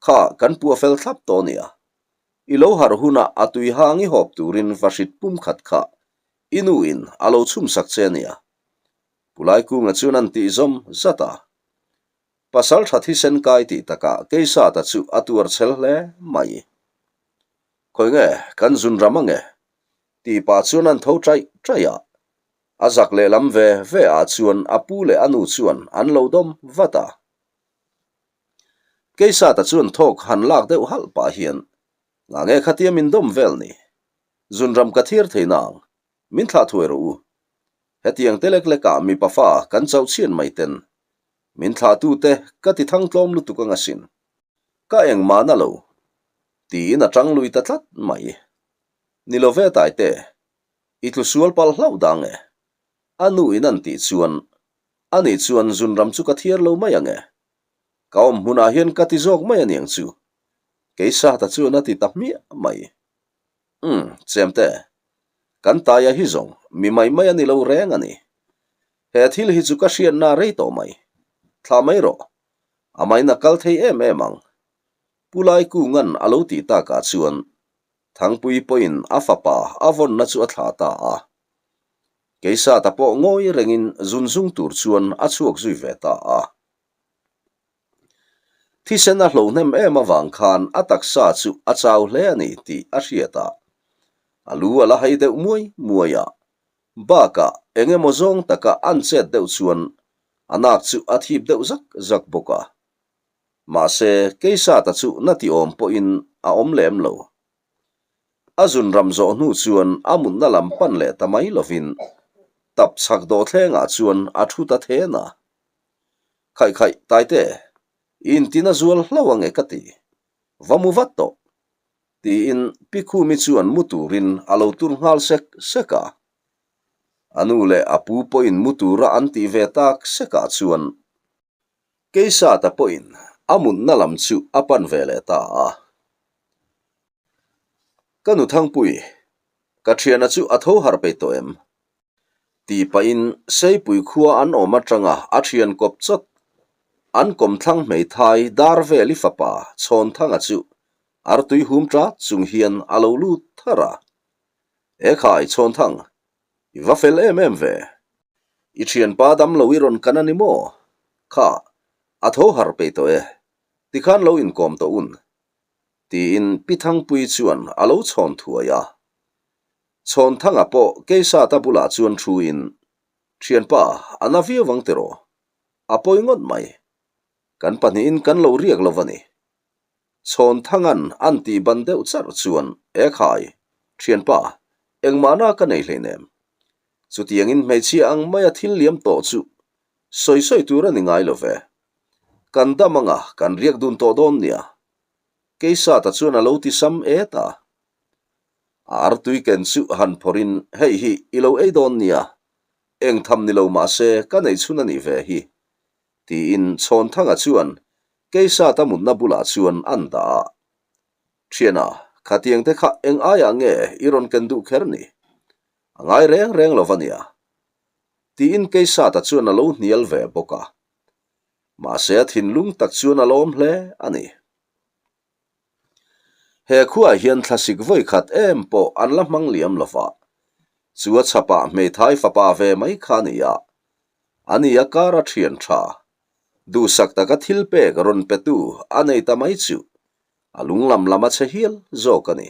kha kan puah fel thlap tawh nia. I lo harh hunah a tui hang i hawp turin vahrit pum khat kha i nu in a lo chhum sak che nia. Pu Laikunga chuan an tih zawm zat a. Pasal tha thisen kai tih takah Keisata chu a tuar chhel hle mai. Khawi nge kan zun ram ange? Tih pah chuan an tho chaih chaih a. A zak lehlam ve ve ah chuan a pu leh a nu chuan an lo dawm vat a. Keisata chuan thawk han lak deuh halh pah hian, Nga nge khatia min dawm vel ni? Zunram ka thir thei nang. Min thlah thuai rawh u. Hetiang te lek lekah mipa fa kan chauh chhian mai ten. Min thlahtute ka ti thang tlawm lutuk ang asin. Ka engmah na lo. Tiin a tang lui ta tlat mai. Ni lo ve Taite, i tlu sual palh hlauh dang e. A nu in an tih chuan, ani chuan zunram chu ka thiar lo mai ang e. Ka awm hmunah hian ka ti zawk mai aniang chu. Keisata chuan a ti ta hmiah mai. Umm, Chemte, kan taia hi zawng mi mai mai a ni lo reng a ni. He thil hi chu ka hriatna rei tawh mai. Thlah mai rawh. A maina kal thei em em ang. Pu Laikunga'n a lo tih takah chuan Thangpui pawhin a fapa a vawnna chu a thlah ta a. Keisata pawh ngawi rengin zunzung tur chuan a chhuak zui ve ta a. Thisen a hlohnem em avang khan a taksa chu a chau hle a ni tih a hriat a, a lu a la hai deuh muai muai a, bakah eng emaw zawng taka an chet deuh chuan a nak chu a thip deuh zak zak bawk a. Mahse, Keisata chu na ti awm pawhin a awm lem lo. A zun ram zawh hnu chuan a mutna lam pan leh ta mai lovin tap chhak dawhthlengah chuan a thu ta then a. Khaih khaih, Taite, i intin a zual hlauh ange ka ti. Va mu vat tawh. Tiin Pi Khumi chuan mu turin a lo tur nghal sek sek a. A nu leh a pu pawhin mu tura an tih ve tak sekah chuan Keisata pawhin a mutna lam chu a pan ve leh ta a. Ka nu Thangpui, ka thiana chu a tho harh peih tawh em? Tih pahin Seipui khua an awm atanga a thian kawp chawt an kawmthlang hmeithai dar vel i fapa Chhawnthanga chu artui hum tat chung hian a lo lut thar a. Ekhai Chhawnthang, i va fel em em ve. I thianpa damlo i rawn kan a ni maw? Kha, a tho harh peih tawh e. Tikhan lo inkawm tawh un. Tiin Pi Thangpui chuan a lo chhawn thuai a. Chhawnthanga pawh Keisata bulah chuan thuin, Thianpa, a na viau ang tiraw? A pawi ngawt mai. Kan pahnihin kan lo riak lo va ni. Chhawnthanga'n an tih ban deuh charh chuan, Ekhai, thianpa, engmahna ka nei hleinem. Chutiangin hmeichhia ang maia thil liam tawh chu sawi sawi tur a ni ngai lo ve. Kan dam anga kan riak dun tawh dawn nia. Keisata chuan a lo ti sam et a. A artui ken chu han phawrhin, Hei hi i lo ei dawn nia, eng tham ni lo mah se ka neih chhun a nih ve hi, tiin Chhawnthanga chuan Keisata mutna bulah chuan an dah a. Thiana, khatiang te kha eng aiah nge i rawn ken duh kher ni? A ngai reng reng lo va nia, tiin Keisata chuan a lo hnial ve bawk a. Mahse a thinlung tak chuan a lawm hle a ni. He khuaah hian thlasik vawi khat em pawh an la hmang liam lo va, chu a chhapah hmeithai fapa ve mai kha a ni a, a ni a kar a thian tha, duhsak taka thil pek rawn petu a nei ta mai chu a lunglam lam a che hial zawk a ni.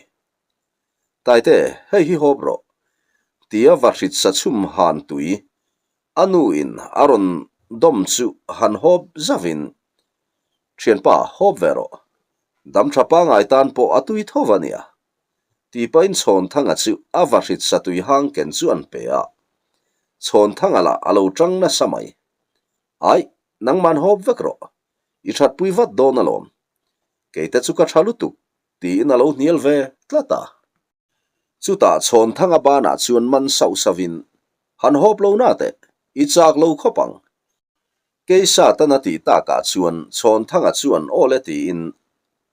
Taite, hei hi hawp rawh, tia vahrit sa chhum han tui A nu in a rawn dawm chu han hawp zauhin, Thianpa, hawp ve rawh. Dam tha pangai tan pawh a tui tho va nia. Tipain Chhawnthanga chu a vahrit satui hang ken chu an pe a. Chhawnthanga lah a lo tang nasa mai. Aih, nangman hawp vek rawh. I thatpui vat dawn alawm. Keite chu ka tha lutuk, tiin a lo hnial ve tlat a. Chutah Chhawnthanga banah chuan man sauh sauhin, Han hawp lo na teh, i chak lo khawp ang. Keisa tan a tih takah chuan Chhawnthanga chuan aw le tiin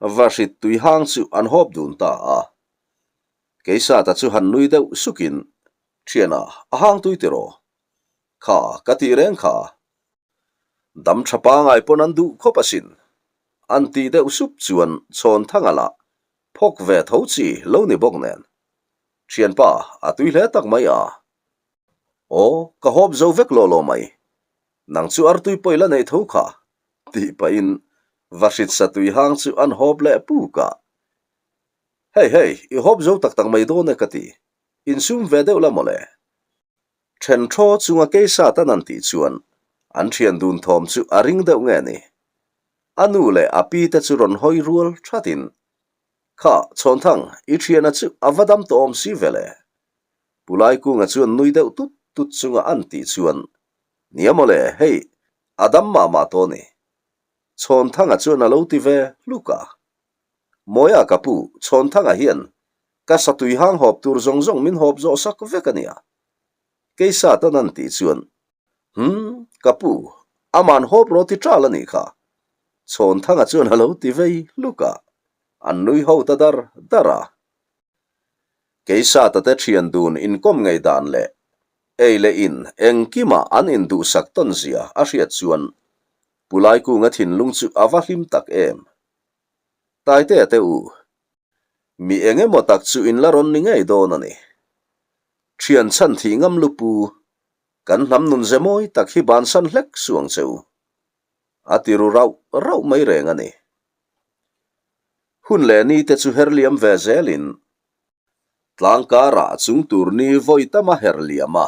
Vahrit tuihang chu an hawp dun ta a. Keisata chu han nui deuh sukin, Thiana, a hang tui tiraw? Kha, ka tih reng kha. Dam tha pangai pawn an duh khawp asin. An tih deuh sup chuan Chhawnthanga lah Phawk ve tho chi lo ni bawk nen. Thianpa, a tui hle tak mai a. Aw, ka hawp zo vek lawh lawh mai. Nang chu artui pawh i la neih tho kha, tih pahin Vahrit satui hang chu an hawp leh puk a. Hei hei, i hawp zo tak tak mai dawn e ka ti. Insum ve deuh la mawle. Then thaw chunga keisa tan an tih chuan an thian dun thawm chu a ring deuh nge ni. A nu leh a pi te chu rawn hawi rual thatin, Kha, Chhawnthang, i thiana chu a va dam tawh awm si ve le. Pu Laikunga chuan nui deuh tut tut chunga an tih chuan, Nia mawle, hei, a dam mah mah tawh ni. Chhawnthanga chuan a lo ti ve hluk a. Mawia ka pu, Chhawnthanga hian ka satui hang hawp tur zawng zawng min hawp zawh sak vek a nia. Keisa tan an tih chuan, Hum, ka pu, aman hawp rawh ti ṭal a nih kha. Chhawnthanga chuan a lo ti vei hluk a, an nui ho ta dar dar a. Keisata te ṭhian dun inkawm ngei dan leh ei leh in engkimah an induhsak tawn zia a hriat chuan Pu Laikunga thinlung chu a va hlim tak em. Taitea te u, mi eng emaw tak chu in la rawn ni ngei dawn a ni. Thian chhan thih ngam lupu, kan hnam nun ze mawi tak hi bansan hlek suh ang che u. A ti ru rauh rauh mai reng a ni. Hun leh ni te chu her liam ve zelin, tlang karah chung tur ni vawi tam a her liam a,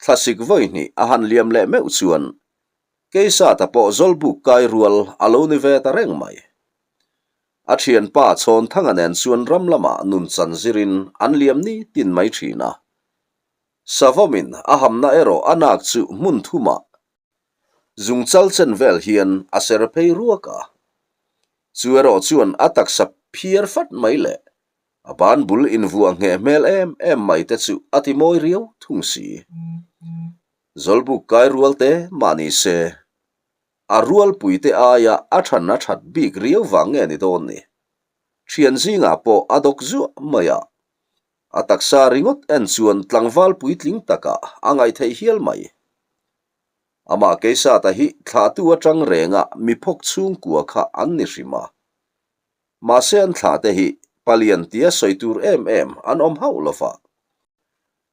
thlasik vawi hnih a han liam leh meuh chuan Keisata pawh zawlbuk kai rual a lo ni ve ta reng mai. A thianpa Chhawnthanga nen chuan ram lamah nun chan zirin an liam ni tin mai thin a. Savawmin a hamna erawh a nak chu hmun thumah zungchal chen vel hian a ser phei ruak a. Chu erawh chuan a taksa phiar fat mai leh a ban bul invuah ngheh hmel em em mai te chu a ti mawi riau thung si. Zawlbuk kai rual te mah ni se, a rualpui te aia a than a that bik riau vang nge ni dawn ni? Thian zingah pawh a dawk zuah mai a, a taksa ringawt en chuan tlangval puitling takah a ngaih theih hial mai. Amah Keisata hi thlahtu atang renga mi phawk chhungkua kha an ni hrim a. Mahse an thlah te hi palian tia sawi tur em em an awm hauh lo va.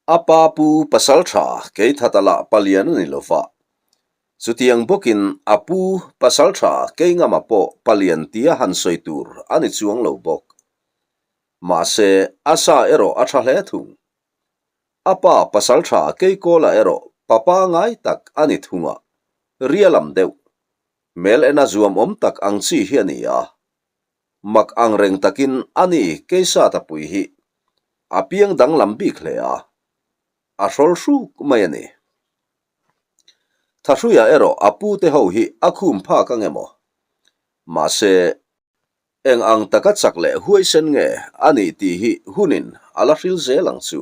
A pa pu pasal tha Keithata lah palian a ni lo va. Chutiang bawkin a pu pasal tha Keingama pawh palian tia han sawi tur a ni chuang lo bawk. Mahse a sa erawh a tha hle thung. A pa pasal tha Keikawla erawh pa pangai tak a ni thung a, rialam deuh. Hmel ena zuam awm tak ang chi hi a ni a. Mak ang reng takin a ni Keisata pui hi a piang danglam bik hle a, a hrawl hruk mai a ni. Thahruia erawh a pute ho hi a khum phak ang emaw? Mahse. Eng ang taka chak leh huaisen nge a nih tih hi hunin a la hril zel ang chu.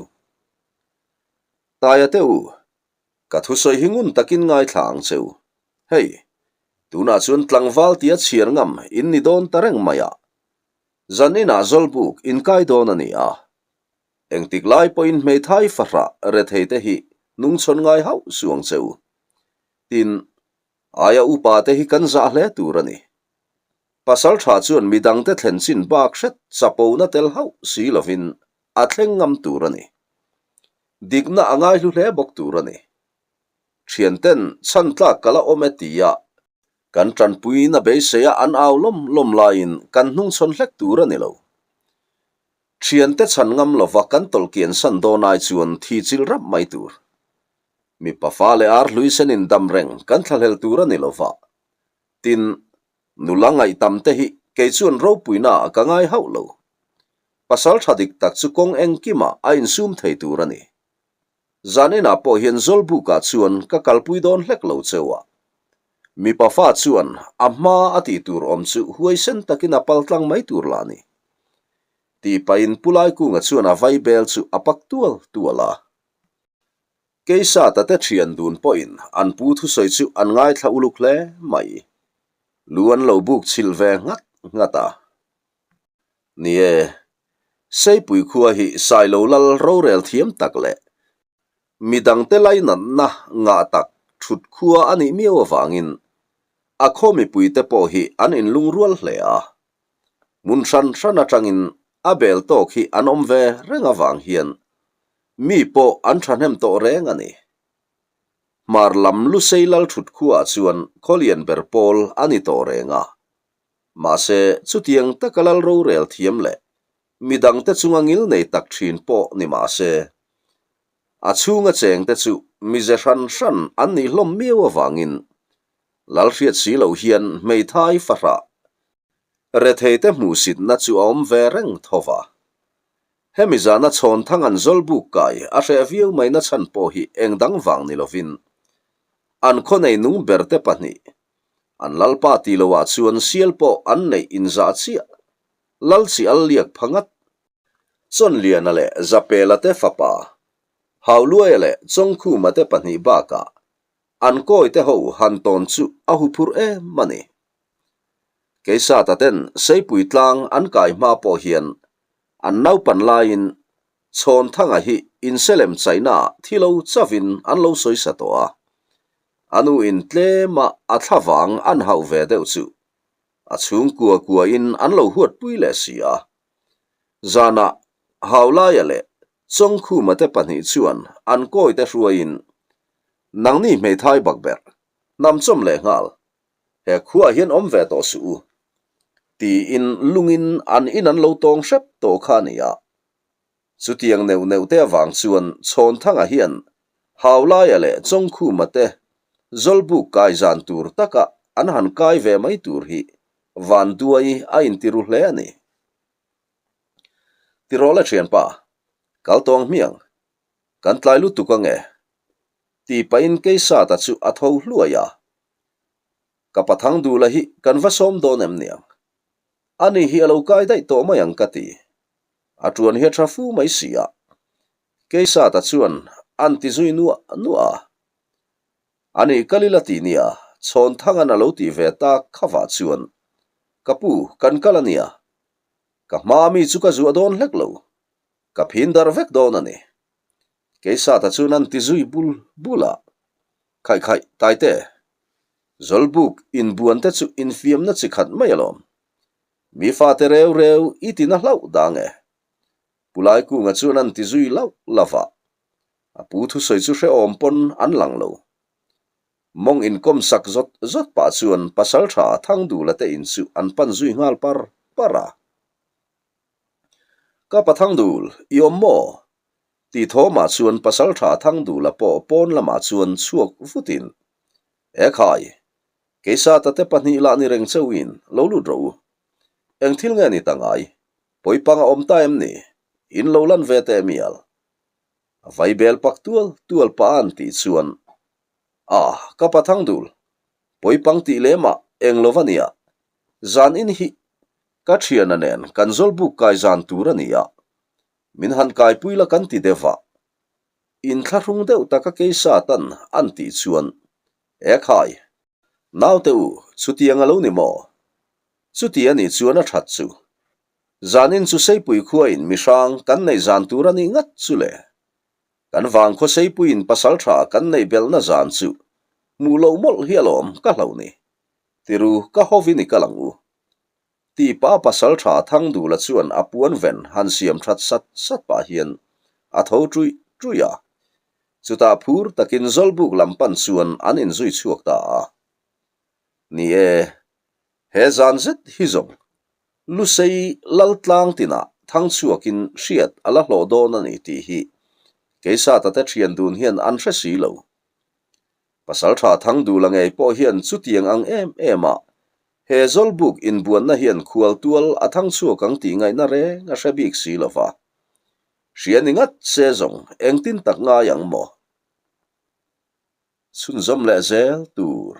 Taia te u, ka thusawi hi ngun takin ngaithla ang che u. Hei, tunah chuan tlangval tia chhiar ngam in ni dawn ta reng mai a. Zan inah Zawlbuk inkai dawn a ni a. Engtik lai pawhin hmeithai fahrah rethei te hi nungchhawn ngai hauh suh ang che u. Tin, aia upa te hi kan zah hle tur a ni. Pasal tha chuan midangte thlen chin bak hret chapona tel hauh si lovin a thleng ngam tur a ni. Dikna a ngaihlu hle bawk tur a ni. Thianten chhan tlak ka la awm e tia kan tanpuiin a beisei a an au lawm lawm laiin kan hnungchhawn hlek tur a ni lo. Thiante chhan ngam lova kan tawlh kian san dawn ai chuan thi chil rap mai tur. Mipa fa leh ar hlui senin dam reng kan thlahlel tur a ni lova. Tin, nula ngaihtam te hi kei chuan ropuina ah ka ngai hauh lo. Pasal tha dik tak chu kawng engkimah a insum thei tur a ni. Zan inah pawh hian Zawlbukah chuan ka kalpui dawn hlek lo cheu a. Mipa fa chuan a hma a tih tur awm chu huaisen takin a pal tlang mai tur lah a ni. Tih pahin Pu Laikunga chuan a vaibel chu a pak tual tual a. Keisata te thian dun pawhin an pu thusawi chu an ngaithla uluk hle mai. Lu an lo buk chhilh ve nghat nghat a. Ni e, Seipui khua hi Sailo lal rorel thiam tak leh midangte lainatna ngah tak thut khua a nih miau avangin a khaw mipuite pawh hi an inlungrual hle a. Hmun hran hran atangin a bel tawk hi an awm ve reng avang hian mi pawh an thahnem tawh reng a ni. Hmar lam Lusei lal thut khuaah chuan khawlian ber pawl a ni tawh reng a. Mahse, chutiang taka lal rorel thiam leh midangte chunga ngil nei tak thin pawh ni mahse, a chhunga chengte chu mize hran hran an nih hlawm miau avangin lal hriat si lo hian hmeithai fahrah retheite hmuhsitna chu a awm ve reng tho va. Hemi zana chhawn thang an zawlbuk kai a hreh viau mai na chhan pawh hi eng dang vang ni lovin an khaw nei nung berte pahnih an lalpa ti loah chuan sial pawh an neih inzah chiah lal chi al liak pha ngat. Chawnliana leh Zapela te fapa Hauluaia leh Chawngkhuma te pahnih bakah an kawi te ho han tawn chu a huphurh em a ni. Keisata ten Seipui tlang an kai hma pawh hian an naupan laiin Chhawnthanga hi inselem chaina ah thi lo chavin an lo sawi sa tawh a. A nu in tlema a thlavang an hauh ve deuh chu a chhungkua kuain an lo huatpui leh si a. Zanah Haulaia leh Chawngkhuma te pahnih chuan an kawite hruaiin Nangni hmeithai bakberh, hnamchawm leh nghal, he khuaah hian awm ve tawh suh u, tiin lungin an in an lo tawng hrep tawh kha a ni a. Chutiang neuh neuh te avang chuan Chhawnthanga hian Haulaia leh Chawngkhuma te Zawlbuk kai zan tur taka an han kai ve mai tur hi vanduai a intiru hle a ni. Tirawh le thianpa, kal tawng hmiang, kan tlai lutuk ange, tih pahin Keisata chu a tho hluai a. Ka pathang duhla hi kan va sawm dawn em niang? Ani hi a lo kai daih tawh mai ang ka ti. A tuan hi a tha fu mai si a. Keisata chuan an ti zui nuah nuah a. Ani kal ila ti nia, Chhawnthangan a lo tih ve tak khavah chuan, Ka pu, kan kal a nia. Ka hma mi chu ka zuah dawn hlek lo. Ka phin darh vek dawn a ni. Keisata chuan an ti zui bul bul a. Khaih khaih, Taite. Zawlbuk inbuan te chu infiamna chi khat mai alawm. Mi fate reu reu i ti na hlauh dang e. Pu Laikunga chuan an ti zui lauh lauh a. A pu thusawi chu hrehawm pawn an lang lo. Mawng inkawm sak zawt zawt pah chuan Pasaltha Thangdula te in chu an pan zui nghal par par a. Ka pa Thangdul, i awm maw? Tih thawmah chuan Pasaltha Thangdula pawh pawn lamah chuan chhuak vutin, E khai, Keisata te pahnih lah ni reng chauhin lo lut rawh u. Eng thil nge ni ta ngai? Pawipang a awm ta em ni? In lo lan ve teh mial. A vaibel pak tual tual pah an tih chuan, Ah, ka pa Thangdul, pawipang tih lemah eng lo va nia. Zan in hi. Ka thiana nen kan zawlbuk kai zan tur a ni a, min han kaipui la kan ti deuh a. Inthlahrung deuh taka keisa tan an tih chuan, Ekhai, naute u, chutiang a lo ni maw? Chuti a nih chuan a that chu. Zanin chu Seipui khuain mihrang kan neih zan tur a nih ngat chu le. Kan vangkhaw Seipuiin pasal tha kan neih belhna zan chu hmuh loh mawlh hi alawm ka hlauh ni. Tiru ka hovin i kal ang u. Tih pa pasal tha Thangdula chuan a puan ven han siam that sat sat pah hian a tho ṭuih ṭuih a. Chutah phur takin Zawlbuk lam pan chuan an inzui chhuak ta a. Ni e, he zan zet hi zawng Lusei Laltlang tinah Thangchhuakin hriat a la hlawh dawn a ni tih hi Keisata te ṭhian dun hian an hre si lo. Pasalṭha Thangdula ngei pawh hian chutiang ang em em a, he Zawlbuk inbuanna hian khualtual a thang chhuak ang tih ngaihna reng a hre bik si lo va. Hria ni ngat se zawng engtin tak ngai ang maw? Chhunzawm leh zel tur.